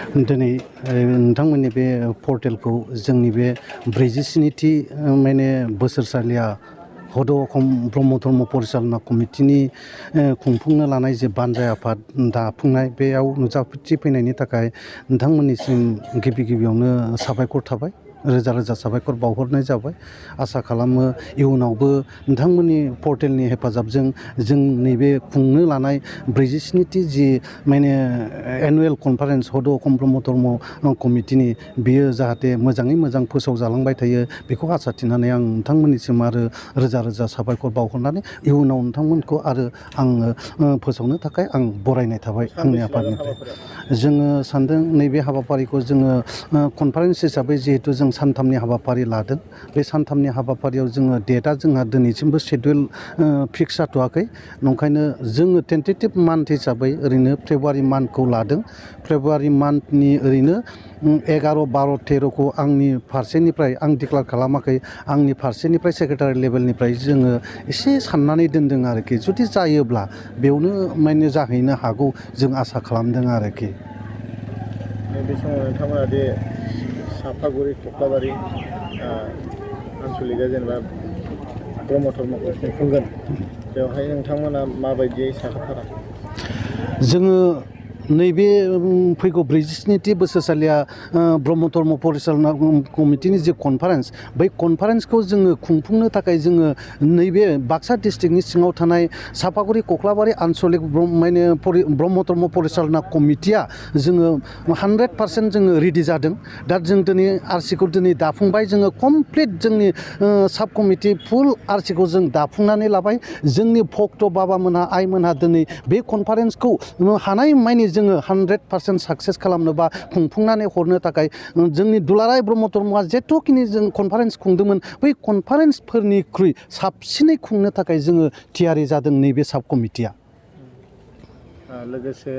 दिनै नोंथांमोननि बे पर्टेलखौ जोंनि बे 47थि माने बोसोरसालिया हद'खम ब्रह्म धर्म परिचालना कमिटिनि खुंफुंनो लानाय जे बानजाय आफाद दाफुंनाय बेयाव नुजाथि फैनायनि थाखाय नोंथांमोननिसिम गिबियावनो साबायखर थाबाय। रोजा रोजा साबायखर बावहरनाय जाबाय। आसा खालामो इयुनावबो नोंथांमोननि पर्टेलनि हेफाजाबजों जों नैबे खुंनो लानाय 47थि जि माने एनुवेल कनफारेन्स हद'खम ब्रह्म धर्म कमिटिनि बेयो जाहाथे मोजाङै मोजां फोसावजालांबाय थायो बेखौ आसा थिनानै आं नोंथांमोननिसिम आरो रोजा रोजा साबायखर बावहरनानै इयुनाव नोंथांमोनखौ आरो आङो फोसावनो थाखाय आं बरायनाय थाबाय आंनि आफादनिफ्राय। जोङो सानदों नैबे हाबाफारिखौ जोङो कनफारेन्स हिसाबै जिहेतु जों सानथामनि हाबाफारि लादों। बे सानथामनि हाबाफारियाव जोङो डेटआ जोंहा दिनैसिमबो शेड्युल फिक्स जाथ'वाखै। नंखायनो जोङो टेन्टेटिभ मान्थ हिसाबै ओरैनो फेब्रुवारि मान्थखौ लादों। फेब्रुवारि मान्थनि ओरैनो 11, 12, 13खौ आंनि फारसेनिफ्राय आं डिक्लेयार खालामाखै। आंनि फारसेनिफ्राय सेक्रेटारि लेभेलनिफ्राय जोङो एसे साननानै दोनदों आरोखि। जुदि जायोब्ला बेयावनो माने जाहैनो हागौ जों आसा खालामदों आरोखि। बे समाव नोंथांमोना दे सापागुरि कक्लाबारि आनसलिकआ जेनेबा ब्रह्म धर्मखौ खुंफुंगोन बेवहाय नोंथांमोना माबायदियै साखाफारा? जोङो नैबे फैगौ 47थि बोसोरसालिया ब्रह्म धर्म परिचालना कमिटिनि जे कनफारेन्स बै कनफारेन्सखौ जोङो खुंफुंनो थाखाय जोङो नैबे बाक्सा डिस्ट्रिक्टनि सिङाव थानाय सापागुरि कक्लाबारि आनसलिक माने ब्रह्म धर्म परिचालना कमिटिया जोङो 100% जोङो रेडि जादों। दा जों दिनै आरसिखौ दिनै दाफुंबाय। जोङो कमप्लिट जोंनि साब कमिटि फुल आरसिखौ जों दाफुंनानै लाबाय। जोंनि भक्त बाबामोनहा आइमोनहा दिनै बे कनफारेन्सखौ हानाय मानि जोङो 100% साक्सेस खालामनोबा खुंफुंनानै हरनो थाखाय जोंनि दुलाराय ब्रह्म धर्मआ जेथुखिनि जों कनफारेन्स खुंदोंमोन बै कनफारेन्सफोरनिख्रुइ साबसिनै खुंनो थाखाय जोङो थियारि जादों नैबे साब कमिटिया। लोगोसे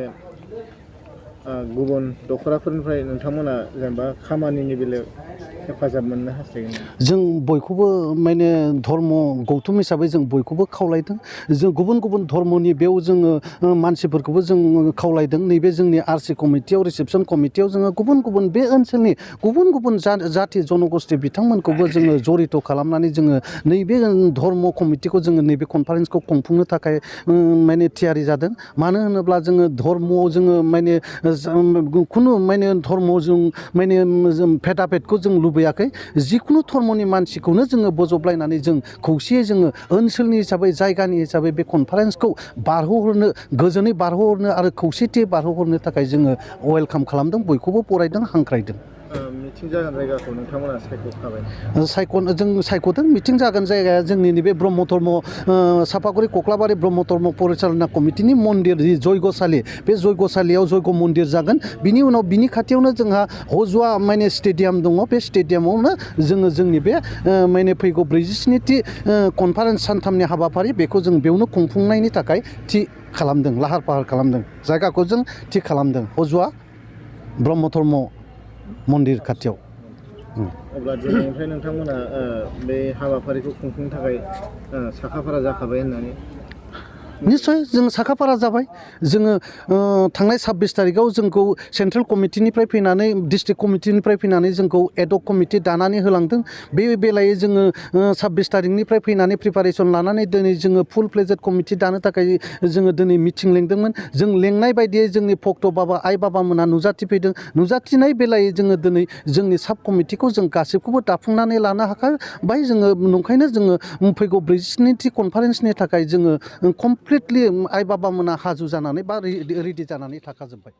गुबुन दखराफोरनिफ्राय नोंथांमोना जेनेबा खामानिनि बेलायाव हेफाजाब मोननो हास्थायगोन? जों बयखौबो माने धर्म गौथुम हिसाबै जों बयखौबो खावलायदों। जों गुबुन गुबुन धर्मनि बेयाव जोङो मानसिफोरखौबो जों खावलायदों। नैबे जोंनि आरसि कमिटियाव रिसेपसन कमिटियाव जोङो गुबुन गुबुन बे ओनसोलनि गुबुन गुबुन जाथि जनगोष्ठी बिथांमोनखौबो जोङो जरित खालामनानै जोङो नैबे धर्म कमिटिखौ जोङो नैबे कनफारेन्सखौ खुंफुंनो थाखाय माने थियारि जादों। मानो होनोब्ला जोङो धर्मआव जोङो माने खुनु माने धर्मआव जों माने भेदा भेदखौ जों लुबैयाखै। जिखुनु धर्मनि मानसिखौनो जोङो बजबलायनानै जों खौसेयै जोङो ओनसोलनि हिसाबै जायगानि हिसाबै बे कनफारेन्सखौ बारहोहरनो गोजोनै बारहोहरनो आरो खौसेथि बारहोहरनो थाखाय जोङो वेलकाम खालामदों। बयखौबो बरायदों, हांख्रायदों। मिटिं जागोन जायगाखौ नोंथांमोना सायख'खाबाय? जों सायख'दों। मिटिं जागोन जायगाया जोंनि नैबे ब्रह्म धर्म सापागुरि कक्लाबारि ब्रह्म धर्म परिचालना कमिटिनि मन्दिर जि जयगशालि बे जयगशालियाव जयग मन्दिर जागोन। बिनि उनाव बिनि खाथियावनो जोंहा हजुवा माने स्टेडियाम दङ। बे स्टेडियामावनो जोङो जोंनि बे माने फैगौ 47थि कनफारेन्स सानथामनि हाबाफारि बेखौ जों बेयावनो खुंफुंनायनि थाखाय थि खालामदों, लाहार फाहार खालामदों। जायगाखौ जों थि खालामदों हजुवा ब्रह्म धर्म मन्दिर खाथियाव। अब्ला दिनैनिफ्राय नोंथांमोना बे हाबाफारिखौ खुंफुंनो थाखाय साखाफारा जाखाबाय होननानै? निस्सय जों साखाफारा जाबाय। जोङो थांनाय 26 तारिखआव जोंखौ सेन्ट्रेल कमिटिनिफ्राय फैनानै डिस्ट्रिक्ट कमिटिनिफ्राय फैनानै जोंखौ एडहक कमिटि दानानै होलांदों। बे बेलायै जोङो 26 तारिखनिफ्राय फैनानै प्रिपारेसन लानानै दिनै जोङो फुल फ्लेजेड कमिटि दानो थाखाय जोङो दिनै मिटिं लेंदोंमोन। जों लेंनाय बायदियै जोंनि भक्त बाबा आइ बाबामोनहा नुजाथिफैदों। नुजाथिनाय बेलायै जोङो दिनै जोंनि साब कमिटिखौ जों गासैखौबो दाफुंनानै लानो हाखाबाय। जोङो नंखायनो जोङो फैगौ 47थि कनफारेन्सनि थाखाय जोङो कमप्लिटलि आइ बाबामोना हाजु जानानै बा रेडि जानानै थाखाजोब्बाय।